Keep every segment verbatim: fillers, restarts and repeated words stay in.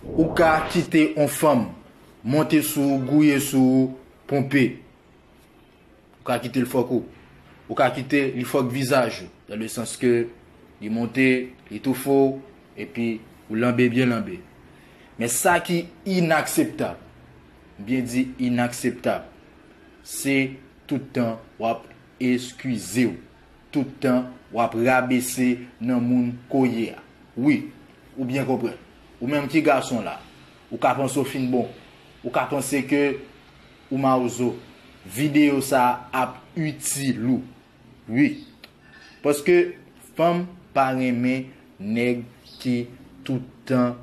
Ou ka kite yon fanm monte sou ou, gouye sou ou, ponpe. Ou ka kite l fòk ou. Ou ka kite li fòk vizaj ou, dans le sens ke li monte, li toufe w, epi ou lanbe byen lanbe. Men sa ki inakseptab, m byen di inakseptab, se tout tan w ap eskize w, tout tan w ap rabese nan moun ke w ye a. Wi, ou byen konprann. Ou menm ki gason la, ou ka panse w fin bon. Ou ka panse ke ou mawozo. Videyo sa a ap itil ou. Wi. Paske fanm pa renmen nèg ki tout tan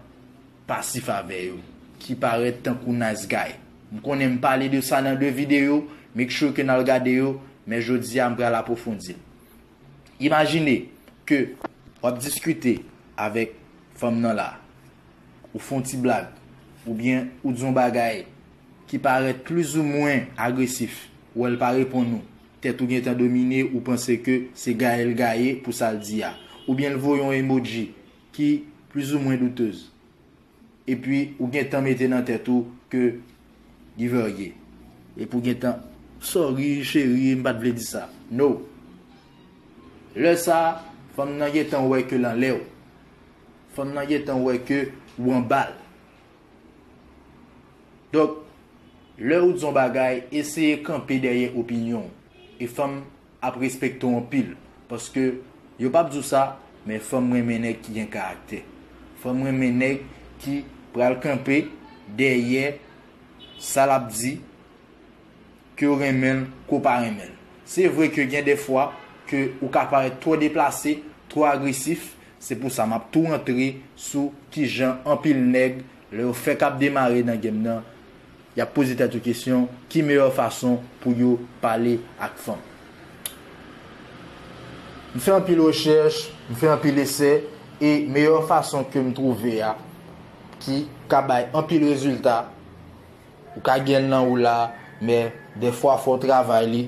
pasif avè yo, ki parèt tankou nice guy. M konnen m pale de sa nan de videyo, make sure ke n al gade yo, men jodi a m pral apwofondi l. Imajine ke w ap diskite avèk fanm nan la, ou fè yon ti blag, oubyen ou di yon bagay ki parèt plizoumwen agresif, ou wè l pa reponn ou, tèt ou gentan domine, ou panse ke se gaye l gaye pou sa l di a, oubyen l voye yon emoji ki plizoumwen doutez, epi ou gentan mete nan tèt ou ke li varye, epi ou gentan, sorry cheri, m pa t vle di sa. No. Lè sa a, fanm nan gentan wè ke l anlè w. Fanm nan gentan wè ke ou anba l. Donk, lè ou di yon bagay, eseye kanpe dèyè opinyon w. E fanm ap respekte w anpil. Paske yo p ap di w sa, men fanm renmen nèg ki gen karaktè. Fanm renmen nèg ki pral kanpe dèyè sa l ap di, ke w renmen l, ke w pa renmen l. Se vre ke gen de fwa ke ou ka parèt twò deplase, twò agresif, se pou sa m ap tou rantre sou kijan anpil nèg, lè yo fèk ap demare nan game nan, y ap poze tèt yo kesyon, ki meyè fason pou yo pale ak fanm. M fè anpil rechèch, m fè anpil esè, e meyè fason ke m twouve a, ki ka bay anpil rezilta, ou ka gen l nan ou la, men dèfwa fò w travay li,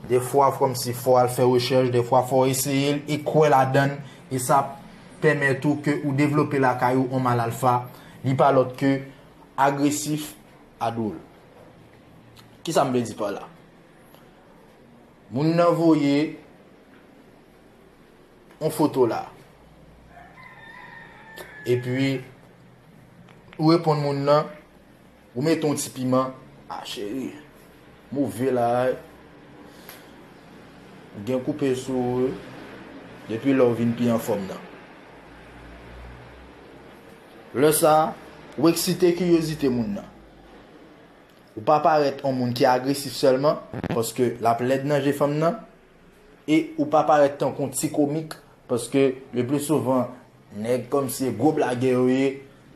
dèfwa kòmsi fò w al fè rechèch, dèfwa fò w eseye l e kwè ladan l, e sa ap pèmèt ou ke ou devlope lakay ou yon mal alfa, li pa lòt ke agresif a dwòl. Kisa m vle di pa la? Moun nan voye yon foto la. Epi, ou reponn moun nan, ou mete yon ti piman, a cheri, move la, ou gen koupe sou ou, depi lè w vin pi anfòm nan. Lè sa a, ou eksite kiryozite moun nan. Ou pa parèt yon moun ki agresif sèlman, paske l ap lèd nan je fanm nan, e ou pa parèt tankou yon ti komik, paske le pli souvan, nèg kòmsi se gwo blagè yo ye,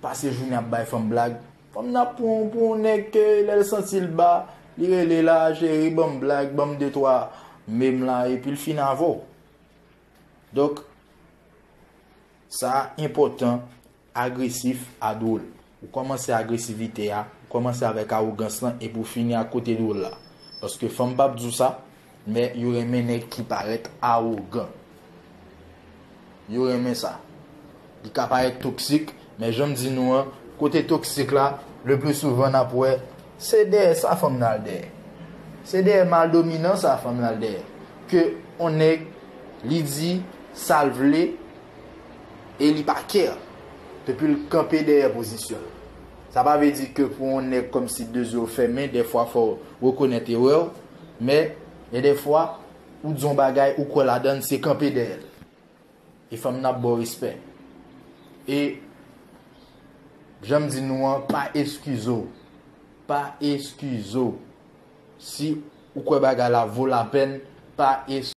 pase jounen ap bay fanm blag. Fanm nan ap pran w pou yon nèg ke lè l santi l ba, li rele la, cheri, ban m blag, ban m de twa meme la, epi l fin avè w. Donk, sa enpòtan, agresif a dwòl. Ou kòmanse agresivite a, ou kòmanse avèk awogans lan epi w fini ak kote dwòl la. Paske fanm p ap di w sa, men yo renmen nèg ki parèt awogan. Yo renmen sa. Li ka parèt toksik, men jan m di nou an, kote toksik la, le pli souvan n ap wè, se dèyè sa fanm nan al dèyè. Se dèyè mal dominan sa fanm nan al dèyè. Ke yon nèg, li di sa l vle, e li pa care depi l kanpe dèyè pozisyon l. Sa pa vle di ke pou yon nèg kòmsi de zye w fèmen, dèfwa fò w rekonèt erè w, men gen dèfwa ou di yon bagay, ou kwè ladan l, se kanpe dèyè l. E fanm nan ap ba w respè. E jan m di nou an, pa eskize w. Pa eskize w. Si ou kwè bagay la vo lapèn, pa eskize w.